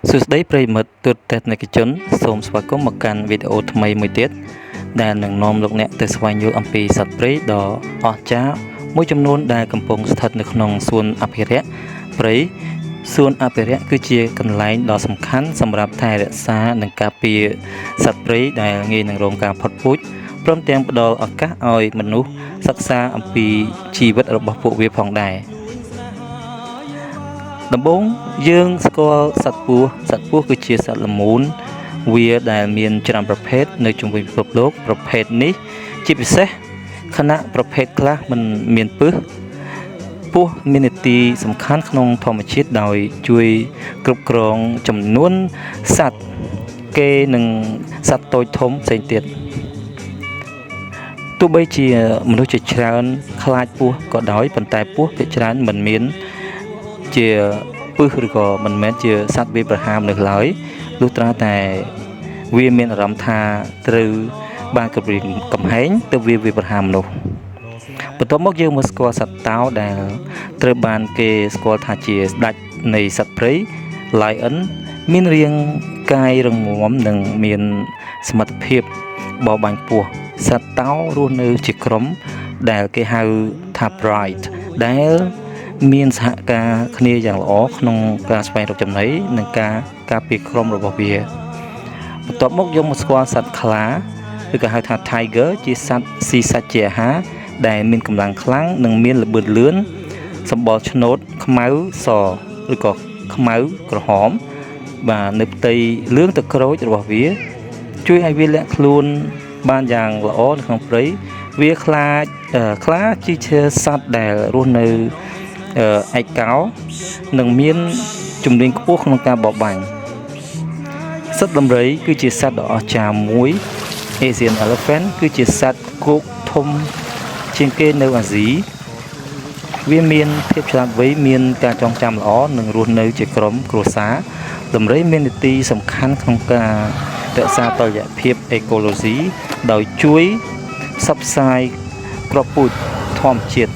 សួស្តីប្រិយមិត្តទូរទស្សនិកជនសូមស្វាគមន៍មកកាន់វីដេអូថ្មីមួយទៀតដែលនឹងនាំលោកអ្នកទៅស្វែងយល់អំពីសត្វព្រៃដ៏អស្ចារ្យមួយចំនួនដែលកំពុងស្ថិតនៅក្នុងសួនអភិរក្សព្រៃសួនអភិរក្សគឺជាកន្លែងដ៏សំខាន់សម្រាប់ថែរក្សានិងការពារសត្វព្រៃដែលងាយនឹងរងការផុតពូជព្រមទាំងផ្ដល់ឱកាសឲ្យមនុស្សសិក្សាអំពីជីវិតរបស់ពួកវាផងដែរ ដំបូងយើងស្គាល់សត្វពស់សត្វពស់គឺជាសត្វល្មូនវាដែលមានច្រើនប្រភេទនៅជុំវិញពិភពលោកប្រភេទនេះជាពិសេសខណៈប្រភេទខ្លះមិនមានពិសពស់មាននាទីសំខាន់ក្នុងធម្មជាតិដោយជួយគ្រប់គ្រងចំនួនសត្វគេនិងសត្វតូចធំផ្សេងទៀតទោះបីជាមនុស្សជាច្រើនខ្លាចពស់ក៏ដោយប៉ុន្តែពស់ភាគច្រើនមិនមានជាពឹសឬក៏មិនមែនជាសត្វវាយប្រហារមនុស្សឡើយលុះត្រាតែវាមានអារម្មណ៍ថាត្រូវបានគំរាមកំហែងទើបវាវាយប្រហារមនុស្សបន្ទាប់មកយើងមកស្គាល់សត្វតោដែលត្រូវបានគេស្គាល់ថាជាស្ដេចនៃសត្វព្រៃ Lion មានរាងកាយរឹងមាំនិងមានសមត្ថភាពបរបាញ់ខ្ពស់សត្វតោរស់នៅជាក្រុមដែលគេហៅថា pride ដែលមានសហការគ្នាយ៉ាងល្អក្នុងការស្វែងរកចំណីនិងការការពារក្រុមរបស់វាបន្ទាប់មកយកមកស្គាល់សត្វខ្លាឬក៏ហៅថា Tiger ជាសត្វស៊ីសាច់ជាអាហារដែលមានកម្លាំងខ្លាំងនិងមានល្បឿនលឿនសម្បុរឆ្នូតខ្មៅសឬក៏ខ្មៅក្រហមបាទនៅផ្ទៃលឿងទឹកក្រូចរបស់វា ជួយឲ្យវាលាក់ខ្លួនបានយ៉ាងល្អនៅក្នុងព្រៃវាខ្លាចខ្លាជាសត្វដែលរស់នៅឯកោនិងមានជំនាញខ្ពស់ក្នុងការបរបាញ់សត្វដំរីគឺជាសត្វដ៏អស្ចារ្យមួយ Asian Elephant គឺជាសត្វគោកធំជាងគេនៅអាស៊ីវាមានភាពឆ្លាតវៃមានការចងចាំល្អនិងរស់នៅជាក្រុមគ្រួសារដំរីមាននាទីសំខាន់ក្នុងការរក្សាតុល្យភាពអេកូឡូស៊ីដោយជួយផ្សព្វផ្សាយគ្រាប់ពូជធម្មជាតិ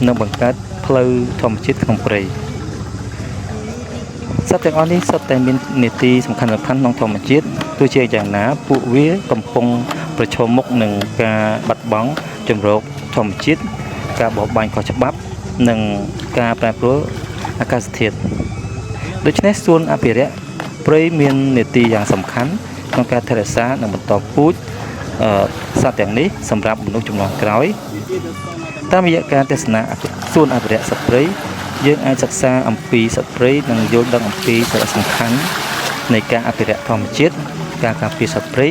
និងបង្កើតផ្លូវធម្មជាតិក្នុងព្រៃសត្វទាំងអស់នេះសុទ្ធតែមាននាទីសំខាន់ៗក្នុងធម្មជាតិទោះជាយ៉ាងណាពួកវាកំពុងប្រឈមមុខនឹងការបាត់បង់ជម្រកធម្មជាតិការបរបាញ់ខុសច្បាប់និងការប្រែប្រួលអាកាសធាតុដូច្នេះសួនអភិរក្សព្រៃមាននាទីយ៉ាងសំខាន់ក្នុងការថែរក្សានិងបន្តពូជសត្វទាំងនេះសម្រាប់មនុស្សជំនាន់ក្រោយតាមរយៈការទស្សនាសួនអភិរក្សសត្វព្រៃយើងអាចសិក្សាអំពីសត្វព្រៃនិងយល់ដឹងអំពីសារៈសំខាន់នៃការអភិរក្សធម្មជាតិការការពារសត្វព្រៃ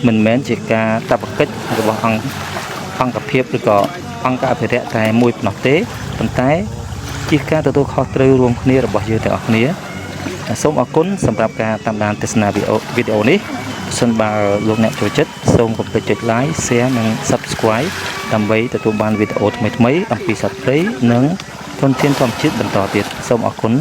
មិនមែនជាការតបកិច្ចរបស់អង្គភាពឬក៏អង្គអភិរក្សតែមួយប៉ុណ្ណោះទេប៉ុន្តែជាការទទួលខុសត្រូវរួមគ្នារបស់យើងទាំងអស់គ្នាសូមអរគុណសម្រាប់ការតាមដានទស្សនាវីដេអូនេះសិនបើលោកអ្នកចូលចិត្តសូមកុំភ្លេចចុច Like Share និង Subscribe ដើម្បីទទួលបានវីដេអូថ្មីៗអំពីសត្វព្រៃនិងធនធានធម្មជាតិបន្តទៀតសូមអរគុណ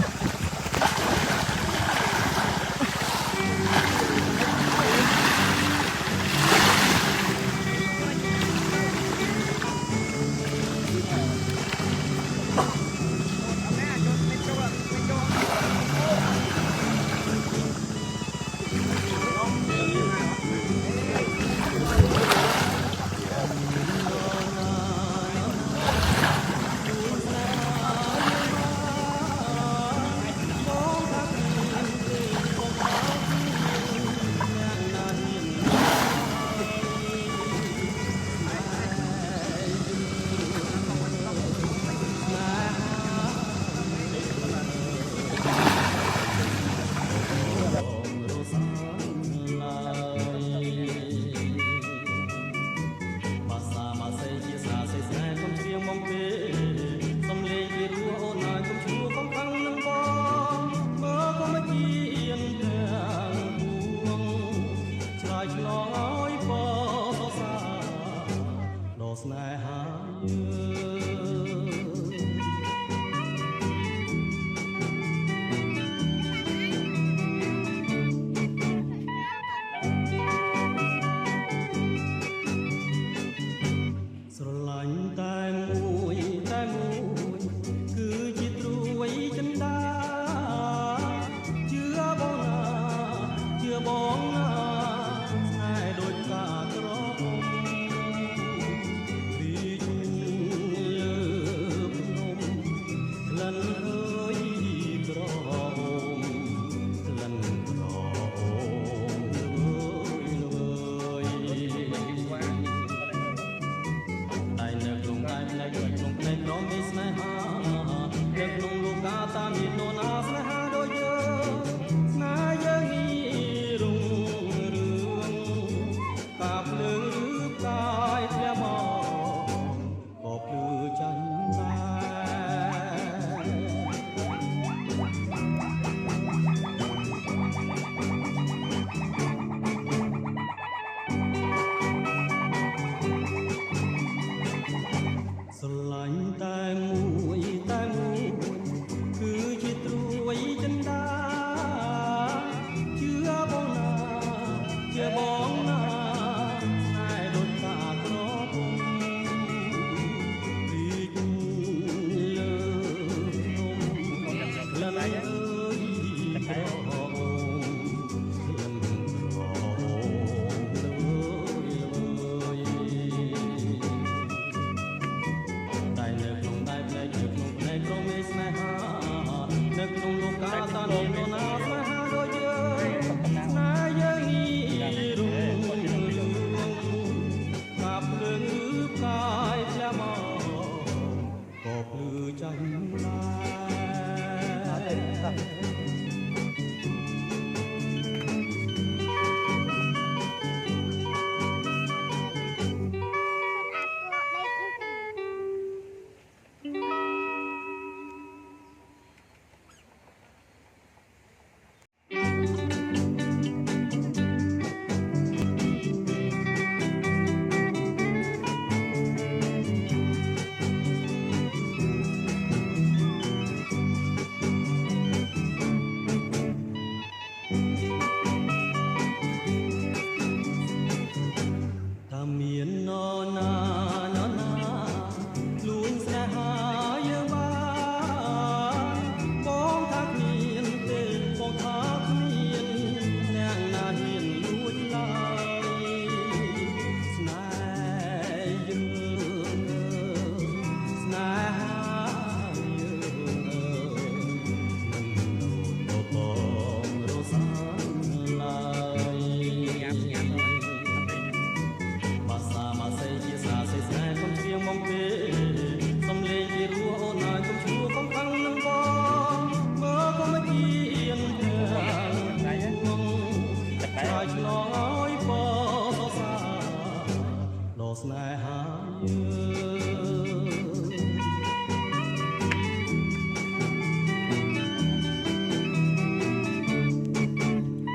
ស្នេហាយើង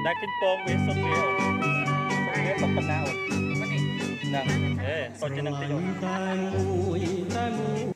ដែលឃើញពងវាសុទ្ធវាអូនវាសុទ្ធប៉ុណ្ណាអូនហ្នឹងអេសុទ្ធជាងនឹងតិចអូន តែមួយតែមួយ។